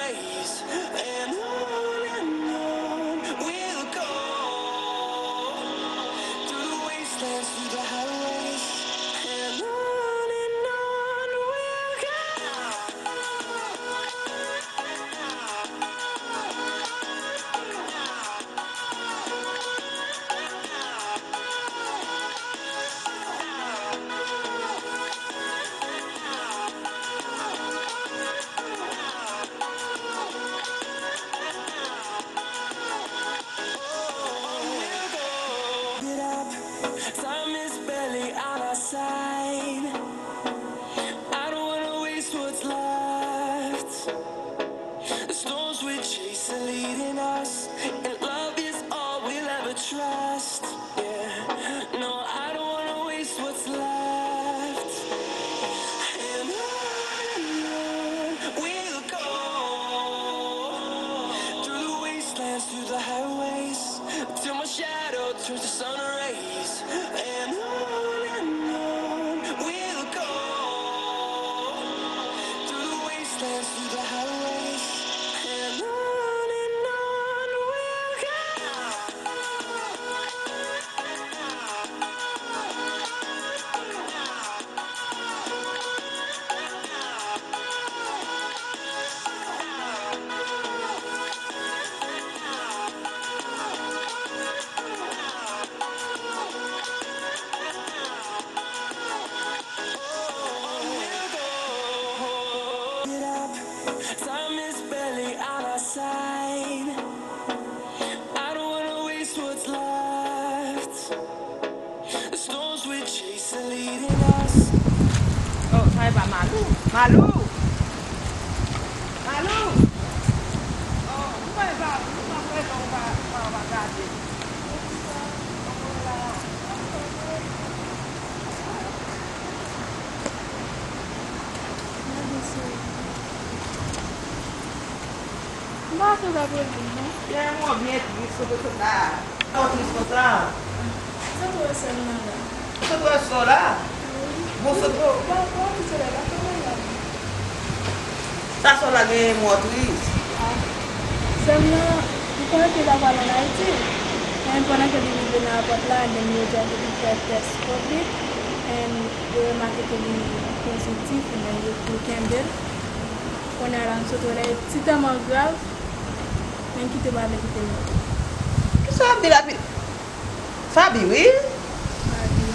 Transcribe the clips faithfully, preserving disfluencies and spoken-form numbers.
race, and on and on we'll go, through the wastelands, through the highways, and on and on we'll go. Get up, time is barely on our side. I don't wanna waste what's left. The storms we chase are leading us, and love is all we'll ever trust. Yeah, no, I don't wanna waste what's left. And on and on we'll go, through the wastelands, through the highways, till my shadow turns to sun rays. And on and on we'll go, through the wastelands, through the highways, and on and on we'll go. Get up, time is barely on our side. I don't wanna waste what's left. The storms we chase are leading us. Oh, sa e pa Malou. Malou! Malou! Oh, ou pa, ou pa, ou pa wè non, ou pa, ou pa, ou pa gade. M pa sou la pou li, non. Lè mwen byen tris, kote sot la. Sa w tris konsa? Sa tou wè sè m nan la. Sot wè sè w la? Wi. Bon, sot. Bon, bon, bon, ki sè la, la, kòman la? Sa sè w la genyen mò tris? Ah. Sè m nan, m konnen ke l ap al ann Ayiti. Men pandan ke li rive nan ayewopò la, and then yo di ke li fè tès kovid, and yo remake ke li pozitif, men yo, yo kenbe l. Kounye a la, m sot wè l, li tèlman grav, men m kite m ale kite l. Kisa w ap di la, pi? Faby, wi. Faby.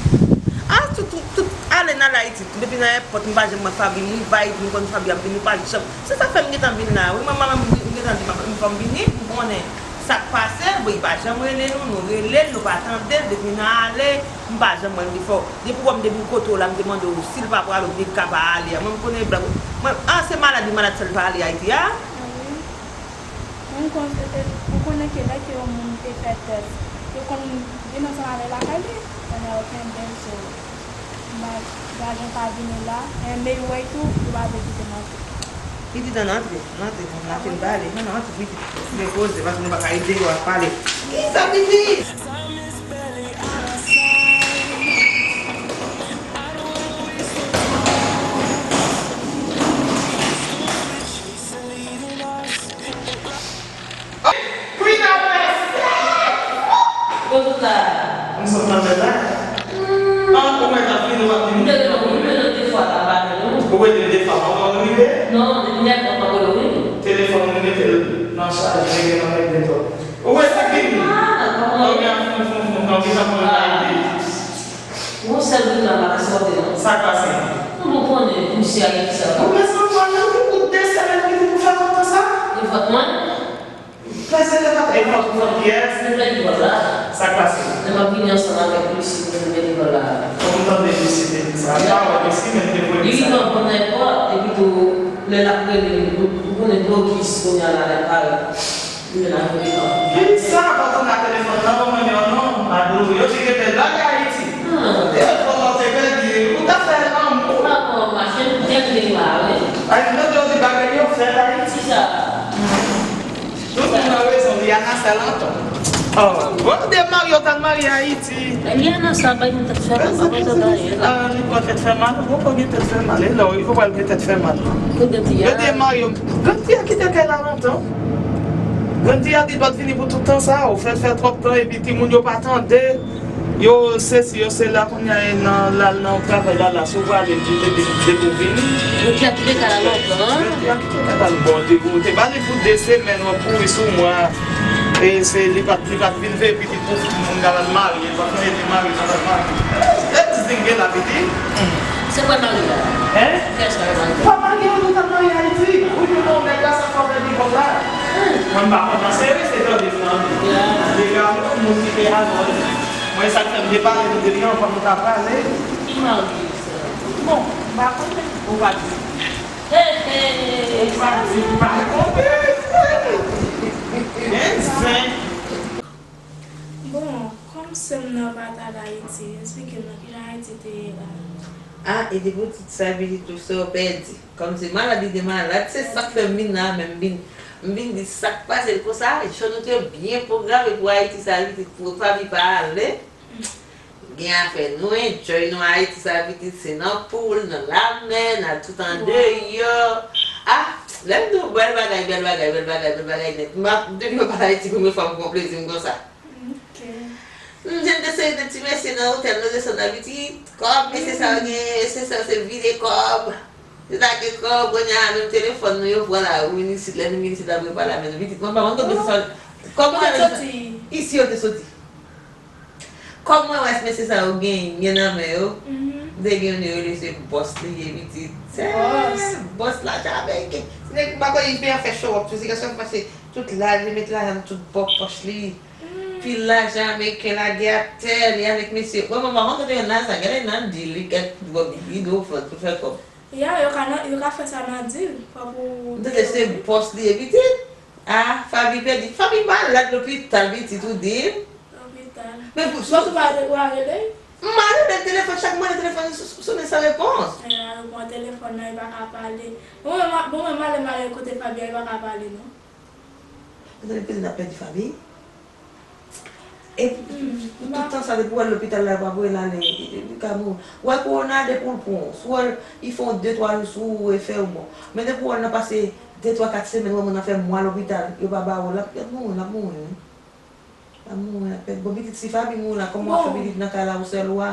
A, tout, tout, tout, ale nan Ayiti, depi nan èpòt, m pa janm wè Faby, m rive Ayiti, m konn Faby ap vini, ou pa janm. Se sa fè m gentan vin la, wi, mwen, mwen, m gentan di, m, fò m vini, pou m konnen sa k pase, bon, li pa janm rele nou, nou rele l, nou pa tande l, depi nan ale, m pa janm wè l, m di fò, depi w wè m, depi m kote w la, m te mande w, si l pa prale, oubyen li ka pa ale a, mwen, m konnen blag, mwen, a, se malad, li malad, fè l pa ale Ayiti a? Wi. Ou konn, e, e, ou konnen ke lè ke yon moun te fè tès, yo konn vin ansanm avè l lakay li, pandan yo kenbe l, so, m pa, m pa gen pa vini la, and Mayway tou, yo pa vle kite m antre. Pitit, ann antre, ann antre, ann la fin pale, non, non, antre, pitit. Depoze, paske nou pa ka ret deyò ap pale. Kisa, pitit? Pwit apre sa! Kote w ta? M sot nan bèl la. An, ou mèt ap vini, w ap vini. M te rele w, m rele w de fwa, ta pa rele w. Ou rele de fwa, mwen pa rive? Non, depi yè, mwen pa rele w, wi. Telefòn mwen mete l nan chaj, rete nan nèg de twòp. Ou wè sa k vini? Ah, kòman? Kòman fon, fon, fon, kòman ki sa pou l ka ede? Yon sèl bout la, m pa ka sipòte, non. Sa k pase? Non, bon, konnen, misye a gen kisa. Ou mèt santi w nan tout de semèn ki pou fè kontan sa? E fòt mwen? Prese de fòt, e fòt, fòt kiyès? Mwen pèdi vòl la. Sa k pase? Lè m ap vini ansanm avèk misye, mwen pèdi vòl la. Fòk m tande misye te di sa. Li pa wè misye, men m te voye li sa. Li rive an bon nèpòt, epi tou, lè l ap rele, ou konnen blokis, kounye a la, lè l parèt. Kisa? Pa tounen ak telefòn nan, ban mwen yon non. Adou, yo di ke te lage Ayiti. Telefòn nan te pèdi, ou ta fè lanmou. Ay, mwen te di bagay yo fèt Ayiti. Tout moun nan rezon, Liana sèl antan. Oh, bon, de marye, w t al marye Ayiti. Eliana sa bay yon tèt fè mal, pa kontan anyen. Ah, li pran tèt fè mal, bon, pran gen tèt fè mal. E lò, li pral gen tèt fè mal. Kou de di a. Yo de marye, Grann fi a kite kay la lontan. Grann fi a di l pa t vini pou tout tan sa, ou fè l fè twòp tan, epi timoun yo pa tande. Yo sesi, yo sela, kounye a, e nan, l al nan travay la, la, si w prale, di te di, depi w vini. Grann fi a kite kay la lontan. Grann fi a kite kay la, bon, depi w te ba li pou de semèn, w ap kouri sou mwen. E se, li pa t, li pa t vin veye pitit pou moun k al marye, li pa t vin veye marye, li pa t al marye. E ti zingle la, pitit. Se kwè marye la? Hein? Kiyès k al marye? Pa marye, nou t al marye Ayiti. Ou di non, nèg la sa fò fè li kòb la. Mwen m pa konn nan seri, se tande m tande. Deja moun ki te avè l. Mwen sa k fè m te pale nou de li anvan nou ta pale. Ki marye sa? Bon, m pa konnen. Ou pa di. Ou pa di, m pa konnen. Men zen. Bon, kòm sè m nan pa t al Ayiti, esplike m nan kijan Ayiti te ye la. Ah, e depi w ti sa vini tou sa w pèdi. Kòmsi malad li te malad, se sa k fè m vin la, men m vin, m vin di sa k pase l konsa, jan nou te byen pwograme pou Ayiti sa, li te pou Faby pa ale. Gen afè nou, enjoy nou, Ayiti sa, pitit, se nan poul, nan lamè, n al tout andeyò. Ah, lè m di w bèl bagay, bèl bagay, bèl bagay, bèl bagay nèt. M ap, depi mwen pa t Ayiti, premye fwa m pran plezi m konsa. Ok. M jwenn de seri de ti mesye nan otèl, nou desann nan pitit. Kòb, mesye sa yo gen, mesye sa yo se vide kòb. Se ta gen kòb, kounye a menm telefòn nou yo pran lari, vin isit, lè nou vin isit apre pale avè nou. Pitit, mwen pa konn kot mesye sa yo, kòb mwen wè isi yo te soti. Kòb mwen wè mesye sa yo genyen nan men yo. M te gen youn yo rele se bòs li ye pitit. Se bòs lajan ameriken. Se nèg m pa konn li fè show up tou, se kesyon pase tout laj li met lajan nan tout bò pòch li. Pil lajan ameriken lage atè, li avèk mesye. Mwen, mwen pa konn kote yo nan sa, gade nan dil, li gad, li dwòg, li dwòg fè kòb. Ya, yo ka nan, yo ka fè sa nan dil, fò pou. M tande se bòs li ye pitit. Ah, Faby pèdi. Faby malad lopital, pitit, ou di m. Lopital. Men pou. Mwen tou pa, ou pa rele? M pa rele l telefòn, chak mwen rele telefòn, sou, sou, sonnen san repons. E, a, ou pran telefòn nan, li pa ka pale. Bon, mwen, bon, mwen, m ale, m ale kote Faby a, li pa ka pale, non. Ou tande pitit ap pèdi Faby? E pou tout tan sa, depi w al lopital la, yo pa voye l ale, li ka mouri. Ou wè kowona, depi w pran w, si w wè l, li fè w de, twa jou sou ou, efè yo bon. Men depi w wè l nan pase de, twa, kat semèn, ou wè moun nan fè mwa lopital, yo pa ba w l, l ap, l ap mouri, l ap mouri, wi. L ap mouri, l ap pèdi. Bon, pitit, si Faby mouri la, kòman w ap fè pitit nan kay la, ou sèl ou a?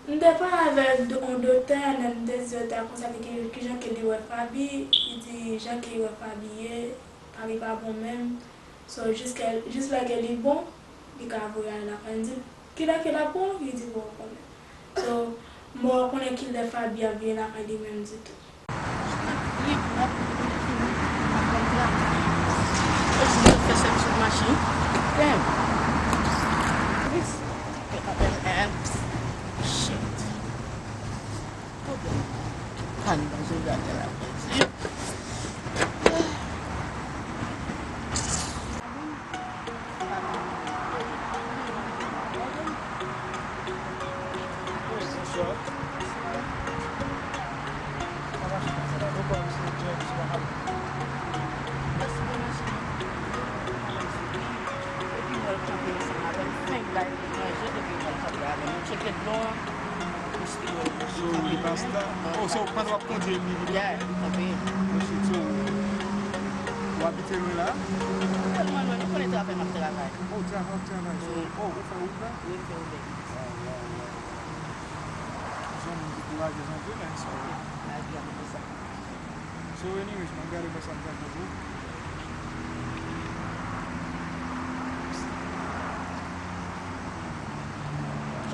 M te pale avèk do-, yon doktè, men m te di yo ta konsa, ki, ki jan ke li wè Faby, li di jan ke li wè Faby ye, Faby pa bon menm. So, jiskè, jis lè ke li bon, li ka voye al lakay. M di, kilè ke l ap bon? Li di, bon, konnen. So, m pa konnen kilè Faby ap vini lakay li menm ditou. Li, li, li, li fini. Apre m travay. E si mwen fè sèvis sou machin. Damn. Tris. Shit. Pwoblèm. Ann, bon, je gade la. Epi mwen kanpe ansanm avè l, fenk bay manje, epi mwen kanpe avè l. Mwen tcheke dlo an. So, li pa sta? Oh, so, pandan w ap kondui, li, li, yeah, li kanpe. Oh, shit, so, w abite lwen la? Tèlman lwen, nou konnen travay m ap travay. Oh, travay w ap travay. So, oh, ou fè wout la? Wi, m fè wout la. Zanmi m dekouraje, zanmi, men, so. Lavi a konsa. So, anyways, m ap gade konsa m ka jwenn ou.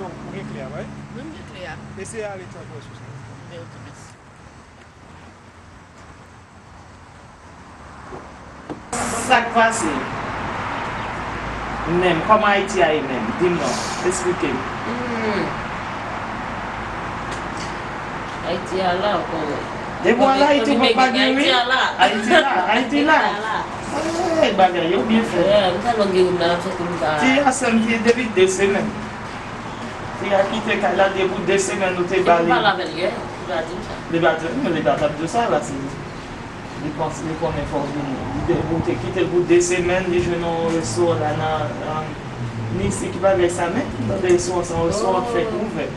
So, ou gen kle a, wi? Wi, m gen kle a. Eseye ale tchak wè sou sa. Ok, ok, mèsi. Sa k pase? Menm, kòman Ayiti a ye menm? Di m non, esplike m. Hmm. Ayiti a la, ou konnen. Depi w al Ayiti, ou pa gen ri? Ayiti a la. Ayiti la, Ayiti la. Ayiti a la. Eh, bagay yo byen fèt. Yeah, m tèlman gen ri m la, m santi m pa. Ti a sèm ki depi de semèn. Ti a kite kay la depi de semèn, nou te ba li. Li pa t ap di w sa. Li pa t ap di w sa, la, se Li panse, li konnen fò w vini. Li te, ou te kite l pou de semèn, li jwenn yon resto la nan, nan, Ni si ki bagay sa menm, m tande sou, sou, sou wòk fèk ouvè.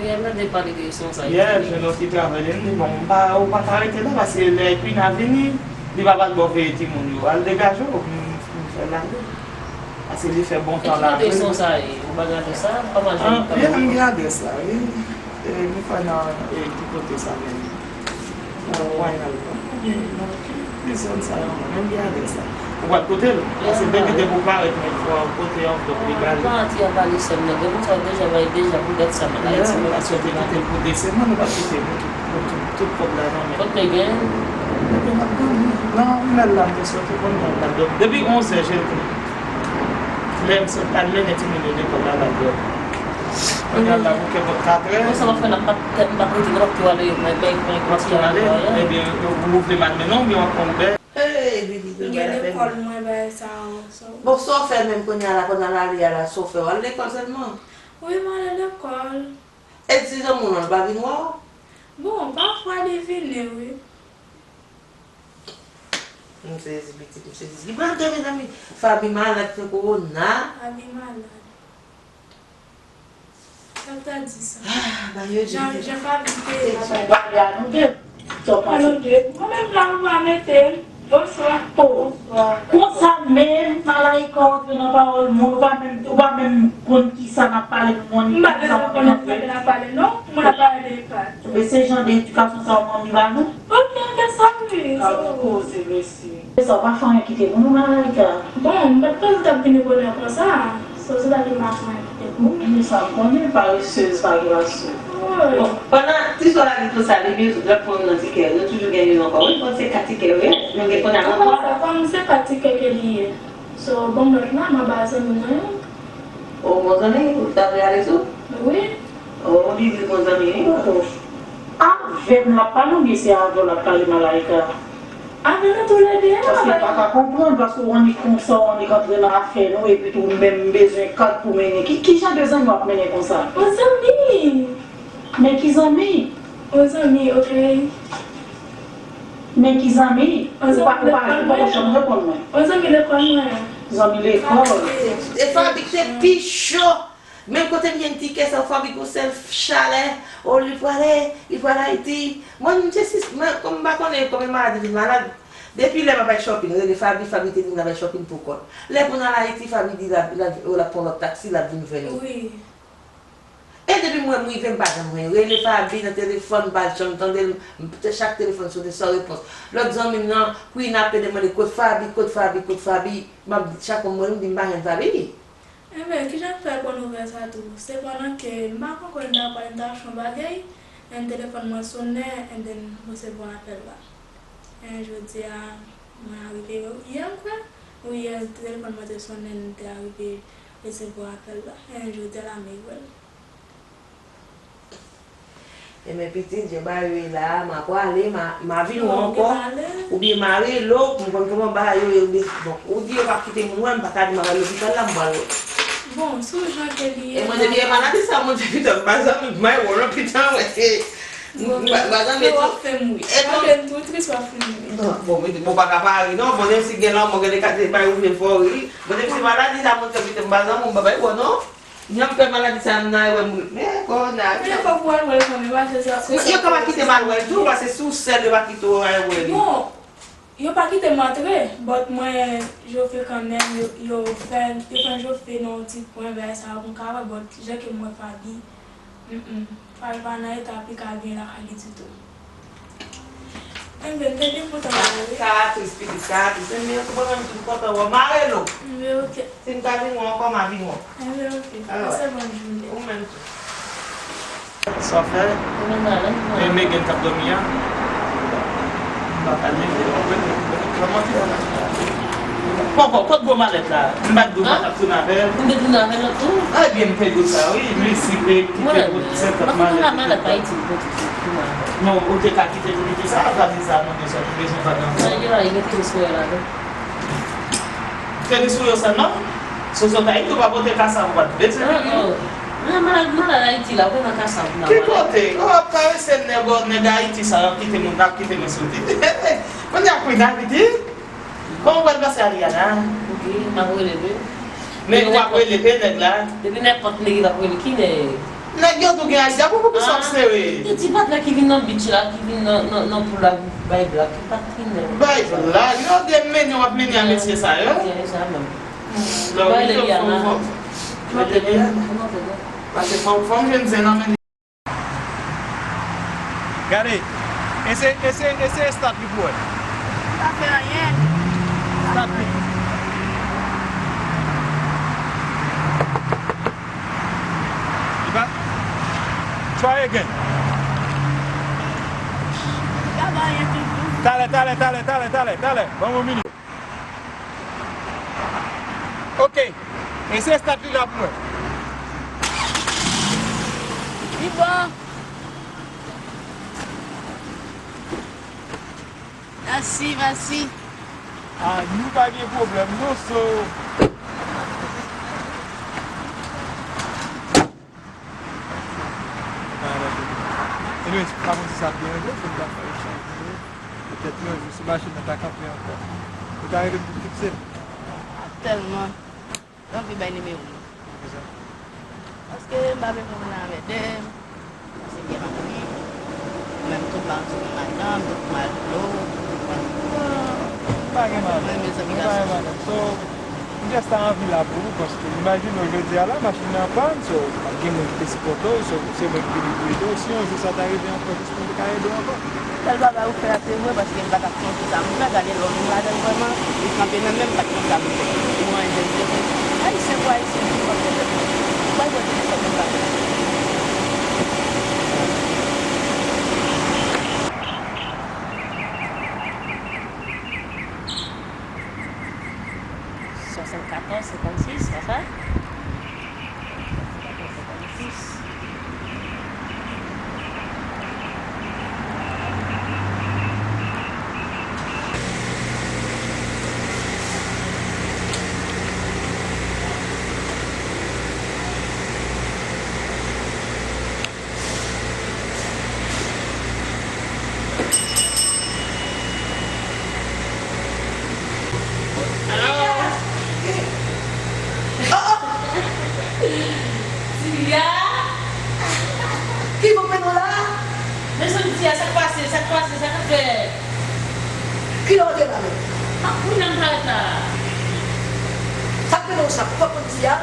Yè, m tande pale de sou sa. Yè, jwenn yon ti travay, li di, bon, m pa, ou pa ka rete la, paske lè Queen a vini, li pa pral ba w veye timoun yo. Al degaje w, m, m fè l ale. Paske li fè bon tan la. E ki kote sou sa ye? Ou pa gen adrès la? Papa Joli, papa. Yè, m gen adrès la, wi. E, m kwè nan, e, ki kote sa menm? Nan Royal. Nan ki, ki zòn sa yo menm? Men gen adrès la. Ou pral pote l? Paske depi, depi w parèt, men fò w pote anvlòp li ba li. Ou pa antre anba li sèm nan. Gen moun sa yo deja bay deja pou dat sa, men Ayiti, men paske w te kite l pou de semèn, ou pa kite l pou tout, pou tout, tout kòb la nan men. Kot te gen? Depi n ap tann li. Nan, m lè l la, m te soti, konn nan, m t ap dòmi. Depi onz è, je l te. Lè m sot al mennen timoun yo lekòl la, l ap dòmi. Kounye a la, bouke bò katrè. Bon, sa w ap fè la, m pa, m pa rete nan, w ap tou ale, mwen, mwen, mwen, w ap tou ale. Ebyen, ou vle m al mennen w, oubyen w ap pran Uber? Hey, Bibi, m gen lekòl mwen, bagay sa yo. Bon, sa w fè menm kounye a la, pandan l ale a la, sa w fè? W al lekòl sèlman? Wi, m ale lekòl. E ti zanmi w lan, l pa vin wè w? Bon, pafwa li vini, wi. M sezi, pitit, m sezi. Li pral gen, mezanmi. Faby malad, fè kowona. Faby malad. Sa w ta di sa? Ah, ba yo di. Jan, jan Faby te. Pale a nou de. Sa w panse? Mwen menm la, ou pa mete. Bonswa. Oh. Bonswa. Konsa menm, Malaika antre nan pawòl moun, ou pa menm, ou pa menm konn kisa n ap pale, nou konn kisa w ap pale. M pa bezwen konn kisa n ap pale, non. Moun ap pale de Ipat. Men se jan de edikasyon sa w manmi ba nou? Ok, ok, sa wi. Sa w poze, mesye. Se sa, w pa fè anyen kite moun, ou Malaika. Bon, m pa t panse w t ap vini bonè konsa. So, se sa ki m pa fè anyen kite moun. Wi, men sa m konnen, paresez pa gen lasou. Wi. Bon, pandan ti sou la di konsa, li bezwen lòt moun nan ti kè, nou toujou gen youn ankò. Wi, bon, se kat ti kè yo ye. Nou gen kounye a nan twa. Kòman sa, kòm se kat ti kè ke li ye? So, bon, lòt la, m ap ba zanmi mwen. O, bon zanmi, ou ta vle ale sou? Wi. O, li di bon zanmi, wi. Avè m l ap pale oubyen se avè w l ap pale, Malaika? Avè nou toulède a. Paske m pa ka konprann, paske w annik konsa, w annik antre nan afè nou, epi tou menm m bezwen kat pou mennen. Ki, ki jan de zanmi w ap mennen konsa? Bon zanmi. Men ki zanmi? Yon zanmi, ok. Men ki zanmi? Yon zanmi lekòl mwen. Ou pa, ou pa, ou poko janm reponn mwen. Yon zanmi lekòl mwen. Zanmi lekòl. E Faby te pi cho. Menm kote m jwenn ti kè sa, Faby gon sèl chalè. O, li prale, li pral Ayiti. Mwen, m se sis, mwen, kòm m pa konnen konbyen malad li vin malad. Depi lè m ap al shopping, rele Faby, Faby te di m l ap al shopping pou kò l. Lè pou n al Ayiti, Faby di l ap, l ap, l ap pran lòt taksi, l ap vin jwenn ou. Wi. E depi m wè m rive, m pa janm jwenn. Rele Faby nan telefòn, m pa janm tande l. M, chak telefòn sone san repons. Lòt zanmi m nan, Queen ap pede mande, "Kot Faby? Kot Faby? Kot Faby?" M ap di, chak fwa m wè l, m di, "M pa jwenn Faby." Enben, kijan k fè bon nouvèl sa tou? Se pandan ke m pa pran kòl, m t ap pale, m t ap fè yon bagay, and telefòn mwen sonnen, and then m resevwa apèl la. And jodi a, mwen arive yè, m kwè. Wi, yè, telefòn mwen te sonnen, m te arive resevwa apèl la. E jodi a la, m wè l. Enben, pitit, jan bagay yo ye la a, m a prale, m a, m a vin wè w ankò. Oubyen m a rele w pou m konn kòman bagay yo ye, oubyen, bon, ou di yo p ap kite moun wè m, m pa ka di m ap al lopital la, m pral wè. Bon, sou jan ke li ye la. E mwen, depi e maladi sa, mwen, depi tan, m pa zanmi, m pa wè w lopital, wè, se, m pa, m pa zanmi tou. Bon, w ap fè m ri. E bon. W ap fè m tou tris, w ap fè m ri. Non, bon, mwen, bon, pa ka pa ri, non, bon, menm si gen lanmò, gen de kate, bay ou vle fò ri. Bon, depi se maladi sa, mwen, depi tan, m pa zanmi, m pa bay wè, non. Jan m pè maladi sa, m nan wè moun. Men, kòwona, wi. Men fòk ou al wè l kanmenm, pa jwe sa. Yo ka pa kite m al wè l tou, paske si w sèl, yo pa kite w al wè li. Bon, yo pa kite m antre, but mwen, Jofe kanmenm, yo, yo fè, yo fè Jofe nan yon ti kwen, bagay sa yo, pou m ka wè, but jan ke m wè Faby, mm, mm, Faby pa nan eta pou l ka vin lakay li ditou. Enben, m te byen kontan wè w, wi. Sa tris, pitit, sa tris. Enben, yo tou bonè, m tou kontan wè w. M rele w. Enben, oke. Si m ka vin wè w ankò, m a vin wè w. Enben, oke. Pase bòn jounen. Ou menm tou. Sa w fè? Ou menm la, la, m wè. E Megan k ap dòmi a? M pa ka leve, non, mwen, mwen, mwen, kòman se? Bon, bon, kot gwo malèt la? M pa t di w pa t ap tounen avè l? M te tounen avè l tou. Ebyen, m te di w sa, wi. Li siple kite pou senkant malèt. Mwen la, malèt pa itil pou tout moun. Non, ou te ka kite pou li, sa, sa di sa, mwen, sa, ou bezwen pa nan. Sa, yo, yo te sou yo la, non. Te di sou yo sèlman? Sou zòt Ayiti, ou pa pote kasav, ou pa t bezwen li. Non, non. Nan malad, malad Ayiti la, ou nan kasav, nan malad. Ki kote? Ou ap karese nèg, nèg Ayiti sa, y ap kite moun, y ap kite moun sou tete. Kounye a Queen Haiti. Kòman w pral pase Ariana? Ok, m ap rele l, wi. Nèg w ap rele, ke nèg la? Depi nenpòt nèg, l ap rele, ki nèg? Nèg yo tou gen Ayiti, pou, pou ki sa w ap sere? Yo ti patnè ki vin nan beach la, ki vin nan, nan, nan poul la, bay blak, ki pa ki nèg. Bay blak, yo de mennen w ap mennen a mesye sa yo. Lè w rele fò, fò, fò, rele Liana. Pase fò, fò m jwenn zen nan men. Gade, eseye, eseye, eseye start li pou wè. Li pa fè anyen. Start li. Li pa. Try again. Li pa fè anyen ditou. Talè, talè, talè, talè, talè, talè. Ban m yon minit. Ok. Eseye start li la pou mwen. Li bon. Mèsi, mèsi. Ah, nou pa gen pwoblèm, non, so. Anyways, pa konn si sa ap deranje w, fò n ta fè echanj nimewo. Petèt yon jou, si machin nan ta kanpe ankò, ou ta rele m pou fikse l? Tèlman. Anvi bay nimewo m. Poukisa? Paske m pa vle pou moun nan anmède m. Paske m gen mari. Ou menm tou, m pa anvi gen madanm, donk m al dlo. M pa gen madanm. Mwen, mezanmi, gason. M pa gen madanm. So, m just ta anvi la pou ou, paske imajine w jodi a la, machin nan pann, so, pa t gen moun ki te sipòte w, so, se mwen ki te vin pou ede w. Si yon jou sa ta rive ankò, èske m te ka ede w ankò? Sèl bagay ou fè a se vre, paske m pa t ap sonje sa m fè, gade lò nou ladan l vrèman, li kanpe nan men m, m pa t konn sa pou m fè. Ou anyen, m te di, Ayisyen pou Ayisyen, m pa t konn sa pou m fè. Ou pa t konn sa pou m fè. Swasannkatòz, senkannsis, sa sa? Alo? Tia? Ki moun mennen w la? Mezanmi, Tia, sa k pase? Sa k pase? Sa k ap fèt? Kilè w te la menm? A, kounye a m parèt la. Sa k mennen w sa? Ou pa konn Tia?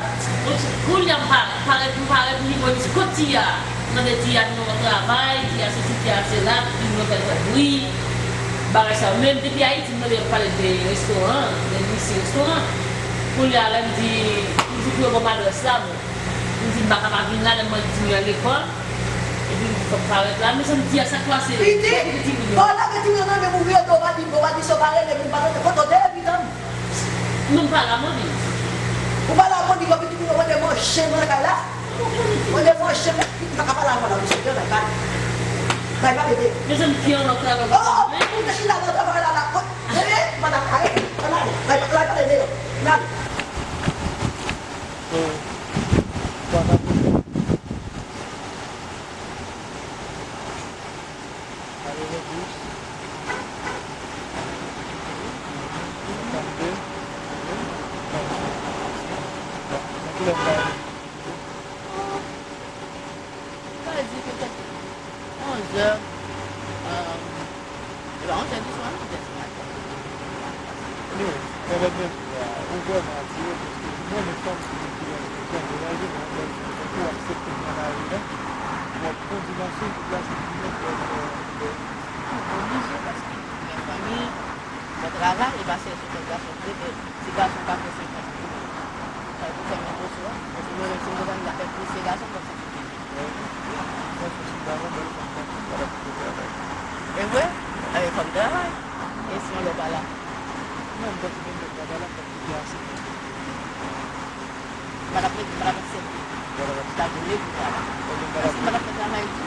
Kounye a m pa-, parèt, m parèt, m vin wè m di, kot Tia? M mande Tia nimewo travay, Tia sesi, Tia sela, epi m wè fè l fè bri. Bagay sa yo. Menm depi Ayiti, m tande yo ap pale de restoran, de Lucy restoran. Kounye a la, m di, m di pou yo ban m adrès la, bon. M di m pa ka pa vin la, lè m mande timoun yo al lekòl. Epi m di fòk parèt la. Mezanmi, Tia, sa k pase? Piti, bon, lave timoun yo nan men m, ou vire do, ou pa di, ou pa di sa, ou pa rele m, ou pa tande, kote w te ye, pitit? Non, m pa la, mande. Ou pa la, mande, epi timoun yo mande manje nan kay la. Mande manje, pitit, m pa ka pale avè w la, mesye, deyò, bay, bay. Bay, pa pede. Mezanmi, ki anlòt travay. Oh, oh, ou te chita nan travay la, la, kot, eh, pa ta kare, ann ale, bay, bay, pale deyò, ann ale. So, sa ka poze. Alevandis, senkannde, nan kilè m ta rive? Sa vle di petèt onzè, um, e pa onzè di swa, non, petèt se maten. Anyway, pèmèt mwen di a, ou vrèman atire, paske mwen, menm fanm ki vin ki lè mwen pran denaje, mwen, mwen, mwen, mwen, ou aksepte m nan lari la, w ap kondi machin, deplase, vin, fè, fè, fè. Ou oblije, paske ou gen fanmi, ou travay, e pa se sou kont gason w rete. Si gason pa fè senkant pou ou, sa pou fè menm oswa. Paske mwen menm, si m te konn ta fè plis ke gason, m t ap soti plis vit. E vre? E fò m travay. E si yon lè w pa la? Non, m panse menm lè w pa la, fòk ou te aksepte. M pa t ap rete, m pa t ap aksepte. Sa vle di travay. Paske m pa t ap fè travay di.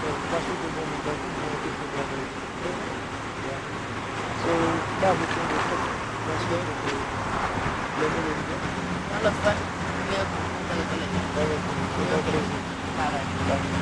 Ou pa sou bon moun, tankou mwen te fè travay. So, m pa vle fè yon fòt. Paske, lè nou menm, yon lòt fwa, gen yon kontan yo konnen. Yon lòt plezi. Bye bye.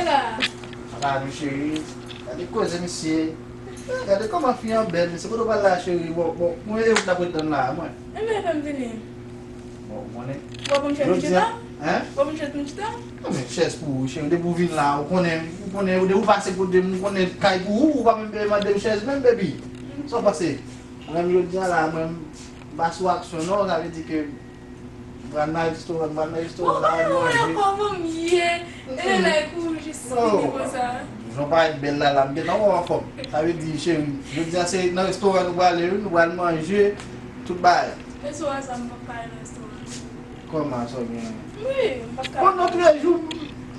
Gade la. Gade, cheri. Gade koze, mesye. Gade kòman fi an bèl, mesye. Kote w pral la, cheri? Bon, bon, mwen, e ou k ap ret tann la, mwen. Enben, fè m vini. Bon, ou konnen. W ap ban m chèz pou m chita? Hein? W ap ban m chèz pou m chita? Enben, chèz pou ou, cheri. Depi ou vin la, ou konnen, ou konnen, ou, ou pase kote m, ou konnen kay pou ou, ou pa menm mande m chèz menm, baby. Sa w panse? Mwen, jodi a la, mwen, m pa sou aksyon, non, sa vle di ke m pral nan restoran, m pral nan restoran, m pral manje. Kòman m ye? E lè kou jis fini konsa. Jan w parèt bèl la, la, m gentan wè w anfòm. Sa vle di, cheri, jodi a se nan restoran nou prale, wi, nou pral manje, tout bagay. Restoran sa, m p ap pale nan restoran. Kòman sa w gen? Wi, m p ap ka. Bon, lòtrejou,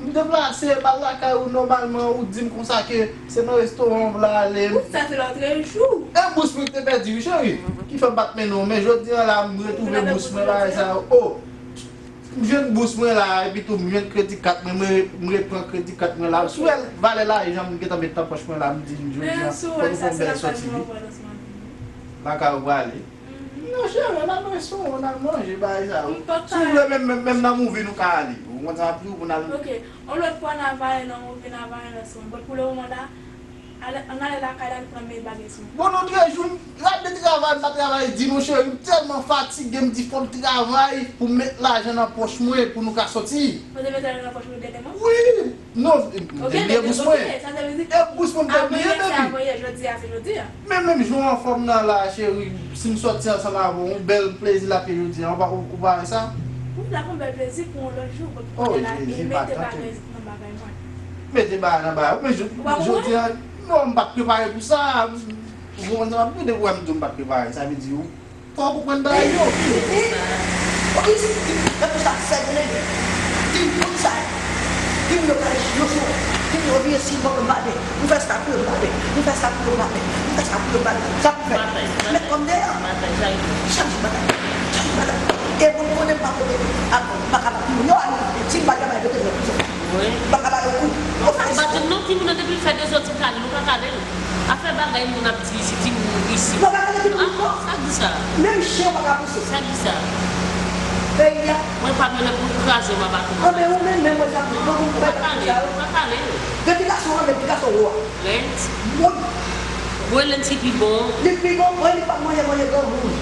m deplase, m al lakay ou nòmalman, ou di m konsa ke se nan restoran w vle ale. Wi, sa se lòtrejou. E bous mwen ki te pèdi, wi, cheri. Ki fè m pa t mennen w, men jodi a la, m retwouve bous mwen, bagay sa yo. Oh! M jwenn bous mwen la, epi tou m jwenn kredi kat mwen, mwen, m repran kredi kat mwen la. Sou valè lajan m gentan met nan pòch mwen la, m di jodi a, fò nou fè yon bèl sòti, wi. Lakay ou prale. Non, cheri, ann al nan restoran, ann al manje, bagay sa yo. Si w vle, menm, menm, menm nan movie nou ka ale. Ou konn sa m ap di w, pou n al. Ok, yon lòt fwa n a vale nan movie, n a vale nan restoran. But pou le moman la, ale, ann ale lakay la, nou pran men bagay sou. Bon, lòtrejou, m rate travay, m pa travay di non, cheri, m tèlman fatige, m di fò m travay pou m met lajan nan pòch mwen, pou nou ka sòti. Ou te mete lajan nan pòch mwen dènyèman? Wi! Non, e bliye bous mwen. E bous mwen, m te bliye, baby. Avan yè, jodi a, se jodi a. Men menm jan w anfòm nan la, cheri, si m sòti ansanm avè w, yon bèl plezi l ap ye jodi a, ou pa, ou, ou pa wè sa? Wi, l ap yon bèl plezi pou yon lòt jou, but kounye a la, e mete bagay nan bagay mwen. Mete bagay nan bagay, men jodi a, non, m pa t prepare pou sa. Ou konprann sa m ap di w, depi w wè m di w m pa t prepare, sa vle di w Fò w konprann bagay yo. Ok, si, nan tou sa, fè grenn. Di m tout sa. Di m yo kay yo sou. Di m yo vire si m poko m pa pè. M fè sa pou yo m pa pè. M fè sa pou yo m pa pè. M fè sa pou yo m pa pè. Sa pou fè. Met kò m deyò. Chak jou batay. Chak jou batay. E moun konnen m pa pote. M pa ka bat moun yo. Si m pa travay, pote yo prizon. Wi. M pa ka ba yo kou. Ou pa ka bat non, timoun nan depi l fè dezòd, se kale l, ou ka kale l. Afè bagay moun ap di isi, timoun isi. Non, pa kale timoun non. Sa k di sa? Menm chen pa ka pouse. Sa k di sa? Peyi a. Mwen pa gen lè pou m kraze w aba kou. Anben ou menm, menm mwen sa pou mwen pou mwen pa kale, ou pa kale. Gen ti gason anben ti gason wo a. Lens. Wi. Wi, lens ki pi bon. Li pi bon, mwen li pa manje manje granmoun.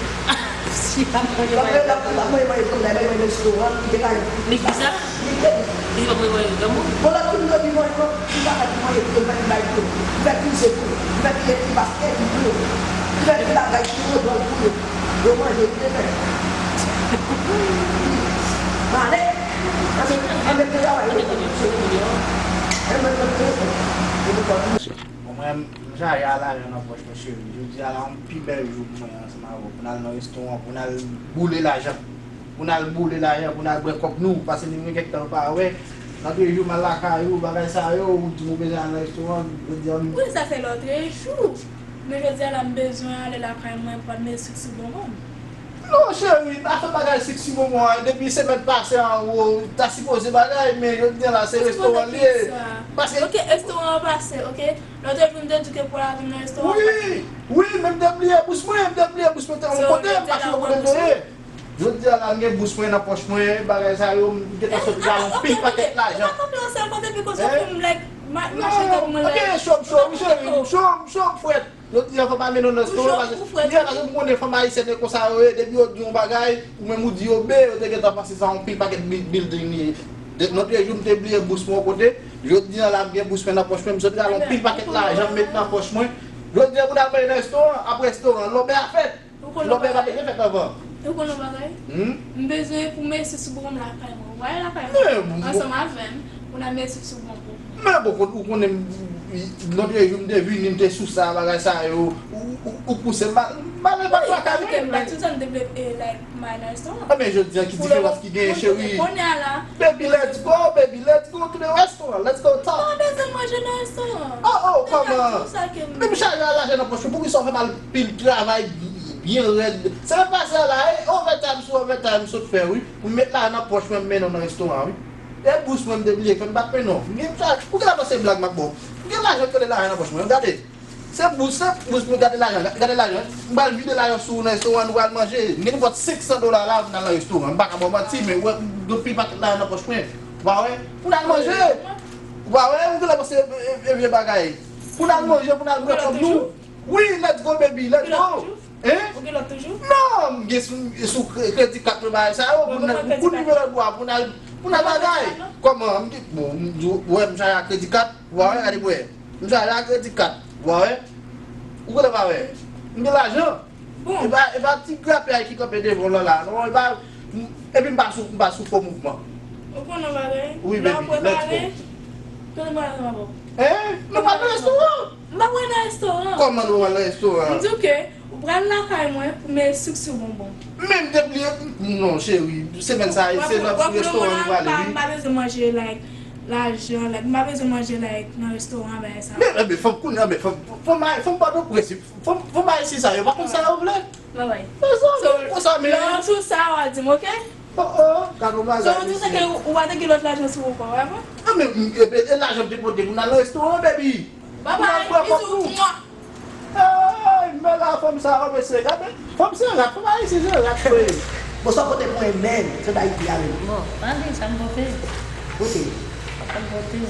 Si pa manje manje granmoun. Li pa manje manje granmoun, li manje nan restoran, li te ka. Li ki sa? Li pa mwen mwen granmoun. Bon, lòt moun yo di mwen, mwen, m pa fè pou mwen, yo mèt bay pou yo. M fè plizyè pou yo. M fè plizyè ti baskèt pou yo. M fè ti bagay pou yo, dòl pou yo. Yo manje, yo te fè. Male, anben, anben, travay, yo te fè. Anben, anben, yo te fè. Bon, mwen, m jaye a lajan nan pòch mwen, cheri. Jodi a la, yon pi bèl jou pou mwen ansanm avè w. Pou n al nan restoran, pou n al boule lajan. Pou n al boule lajan, pou n al bwè kòk nou, paske nou gen kèk tan nou pa wè. Lòtrejou, m al lakay ou, bagay sa yo, ou di m ou bezwen al nan restoran, jodi a m. Wi, sa se lòtrejou. Men jodi a la, m bezwen ale lakay mwen pou al met sik sou bonbon m. Non, cheri, pa fè bagay sik sou bonbon an. Depi semèn pase an, ou ta sipoze bagay, men jodi a la, se restoran li ye. Paske. Ok, restoran an pase, ok? Lòtrejou, m te di w ke pou al avè m nan restoran an. Wi, wi, men m te bliye bous mwen, m te bliye bous mwen te yon kote, m pa sou kote m te ye. Jodi a la, m gen bous mwen nan pòch mwen, bagay sa yo, m gentan sot pral yon pil pakèt lajan. Ou pa kanpe yon sèl kote, pi kote pou m, like, ma-, mache tankou mwen, like, ok, cho m cho, wi, cheri, m cho, m cho, m frèt. Jodi a, fò m amenn nou nan restoran, paske, paske m konnen fanm ayisyèn e konsa yo ye, depi yo di yon bagay, ou menm ou di yo be, yo te gentan panse sa yon pil pakèt bi-, building li ye. Lòtrejou, m te bliye bous mwen yon kote, jodi a la, m gen bous mwen nan pòch mwen, m sot pral yon pil pakèt lajan, m met nan pòch mwen. Jodi a, pou n al manje nan restoran, apre restoran, lòbèy a fèt. Ou konn yon bagay? Lòbèy pa bezwen fèt anvan. Ou konn yon bagay? Hmm? M bezwen pou m eseye sou bonbon lakay mwen. Ou ale lakay mwen. Ansanm avè m, pou n al eseye sou bonbon. Men bon, ou konnen, lòtrejou, m te vini, m te sou sa, bagay sa yo, ou, ou, ou pouse m, m ale pa lakay mwen. Wi, m pa tout sa m te vle, eh, like, m al nan restoran. Ah, men jodi a, ki diferans ki genyen, cheri? Kounye a la. Baby, let's go, baby, let's go to the restaurant, let's go talk. M pa bezwen manje nan restoran. Oh, oh, kòman? Men m chaje a lajan nan pòch mwen, poukisa w fè m al pil travay byen rèd? Semèn pase a la, eh, overtime sou overtime m sot fè, wi. Pou m met lajan nan pòch mwen, m mennen w nan restoran, wi. E bous mwen, m te bliye, fè m pa t mennen w. M gen sa, ou genlè panse blag m ap ba w. M gen lajan, m tande lajan nan pòch mwen, gade. Se bous, se bous mwen, gade lajan, gade lajan. M pral vide lajan sou ou nan restoran, nou pral manje. M gen nenpòt senk san dola la, pou n al nan restoran. M pa ka ba w manti, men ou wè, m gen pil pakèt lajan nan pòch mwen. Ou pa wè? Pou n al manje. Ou pa wè? Ou genlè panse e, e, e vye bagay. Pou n al manje, pou n al bwè kòb nou. Wi, let's go, baby, let's go. Hein? Ou gen lòt toujou? Non, m gen sou, sou kre-, kredi kat mwen bagay sa yo, pou n al, pou nimewo dwa, pou n al, pou n al bagay. Kòman? M gen, bon, m di w, wè, m chaje ak kredi kat, w a wè, gade pou wè. M chaje ak kredi kat, w a wè. Ou genlè pa wè. M gen lajan. Bon. E pa, e pa ti grapyay ki kanpe devan w lan la, non, e pa, epi m pa sou, m pa sou fo mouvman. Ou konn yon bagay? Wi, baby, let's go. Tande m pale ansanm avè w. Hein? Nou pral nan restoran. M pa pral nan restoran. Kòman nou pral nan restoran? M di w ke ou pral lakay mwen pou m eseye sou bonbon. Men m te bliye, non, cheri, semèn sa a, se nan restoran nou prale, wi. M pa bezwen manje, like, lajan, like, m pa bezwen manje, like, nan restoran, bagay sa. Men, men, fòk kounye a, men, fòk, fòk, fòk, fòk pa nan prensip. Fòm, fòm ayisyen sa yo pa konn sa yo vle. Babay. Mezanmi, konsa, men. Lè w sou sa, w a di m, oke? Oh, oh, gad yon bagay, mesye. So, ou di sa ke ou pa te gen lòt lajan sou ou ankò, wè, bon? Ah, men, m, e, e, e lajan m te pote pou n al nan restoran, baby. Babay, bizou, mwa. Hey, men la, fanm sa, oh, mesye, gade. Fanm se rat, fanm ayisyen se rat, vre. Bonswa, pote pou en men, se Dayiti a menm. Bon, pa gen sa m pote. Pote. Sa m pote.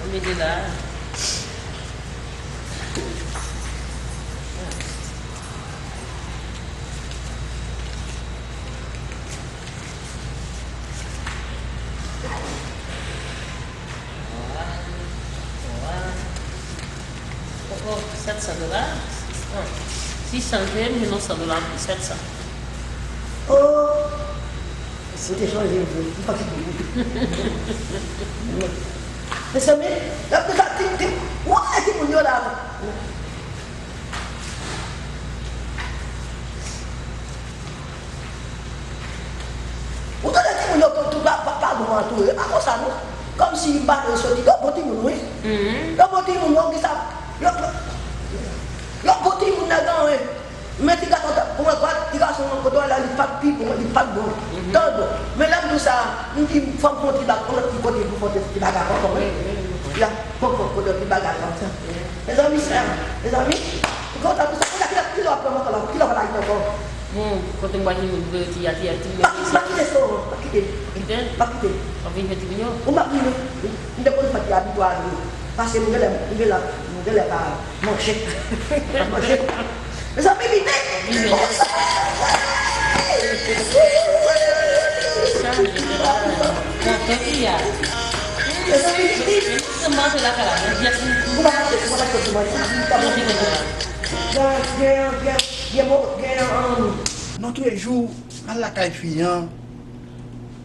Ou mete la. Oh, oh, sèt san dola. Ah, sis san, m jwenn yon san dola pou sèt san. Oh! Ou te chanje vre, m pa kite w. Mezanmi, l ap konsa, tim, tim, wè timoun yo la. Ou tande timoun yo tou, tou pa, pa, pa bon an tou, e pa konsa non. Kòmsi m pa t soti, yo bon timoun, wi. Yo bon timoun, yo gen sa, yo, yo bon timoun nèg an, wi. Men ti gason ta, pou mwen, kwa, ti gason an kote w la, li pa t pi bon, li pa t bon. Tan bon. Men lè m di w sa, m di, fò m fè yon ti bak, yon lòt ti kote pou fè yon ti bagay ankò, wi. Ya, fò m fè yon ti bagay konsa. Mezanmi, sa, mezanmi, konsa, konsa, konsa, kilè, kilè w ap pran ankò la, kilè w ap al ankò? Bon, kote m wè timoun vre, ti a, ti a, ti a. Pa kite, pa kite, pa kite. Kite? Pa kite. W ap vin fè ti minyon? Ou m ap vin, wi. M te konn fè ti abitwa, wi. Paske m genlè, m genlè, m genlè pa manje. Pa manje. Mezanmi, vini. Kontan ki a. Mezanmi, vini. Se manje la kala. Ou pa manje, ou pa manje, ou pa manje. Gen, gen, gen, gen, gen, um, Lòtrejou, m al lakay fi an,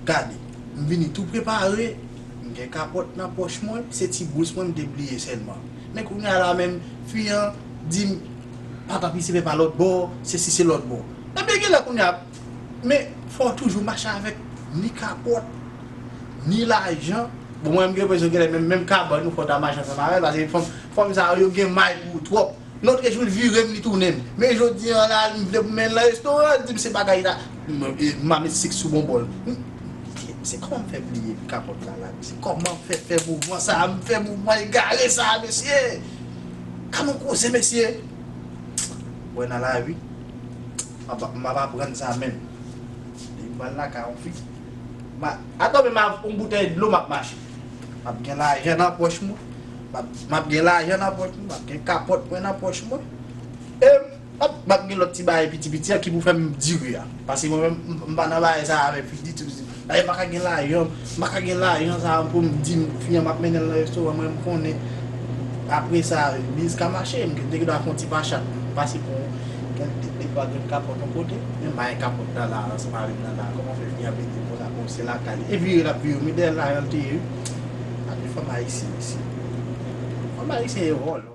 gade, m vini tou prepare, m gen kapòt nan pòch mwen, se ti bous mwen m te bliye sèlman. Men kounye a la menm, fi an di m, pa tanpri, se pa lòt bò, se si se lòt bò. Ebyen, genlè kounye a, men, Fò w toujou mache avèk ni kapòt, ni lajan. Bon, mwen, m gen enpresyon genlè menm, menm kabann ou fò w ta mache ansanm avè l, paske fanm, fanm sa yo, yo gen may pou ou twòp. Lòt jou, l vire m, li tounen m. Men jodi a la, m vle pou m mennen l nan restoran, l di m se bagay la. M, e, m a met sik sou bon bòl. M, se kòman m fè bliye kapòt la la? Se kòman m fè fè mouvman sa? M fè mouvman egare sa, mesye? Kòman koze, mesye? Wè nan lavi, m ap, m ap aprann sa menm. Depi m pral lakay yon fi, ma, atò menm ak yon boutèy dlo m ap mache. M ap gen lajan nan pòch mwen. M ap, m ap gen lajan nan pòch mwen. M ap gen kapòt mwen nan pòch mwen. E m ap, m ap gen lòt ti bagay piti piti a ki pou fè m dire a. Paske mwen menm, m, m pa nan bagay sa avèk fi ditou. Dayè, m pa ka gen lajan, m pa ka gen lajan sa pou m di fi an m ap mennen l nan restoran, mwen m konnen. Apre sa, biz ka mache, m te gen dwa fè yon ti pachat, pase pou gen de, de twa grenn kapòt yon kote, men m pa gen kapòt la, la, ansanm avè m nan la, kòman fè fi an mete konsa, bon, se lakay li. E vire l ap vire, men dèyè l lajan l te ye, wi. Ap gen fanm ayisyen, mesye. Fanm ayisyen e vòlò.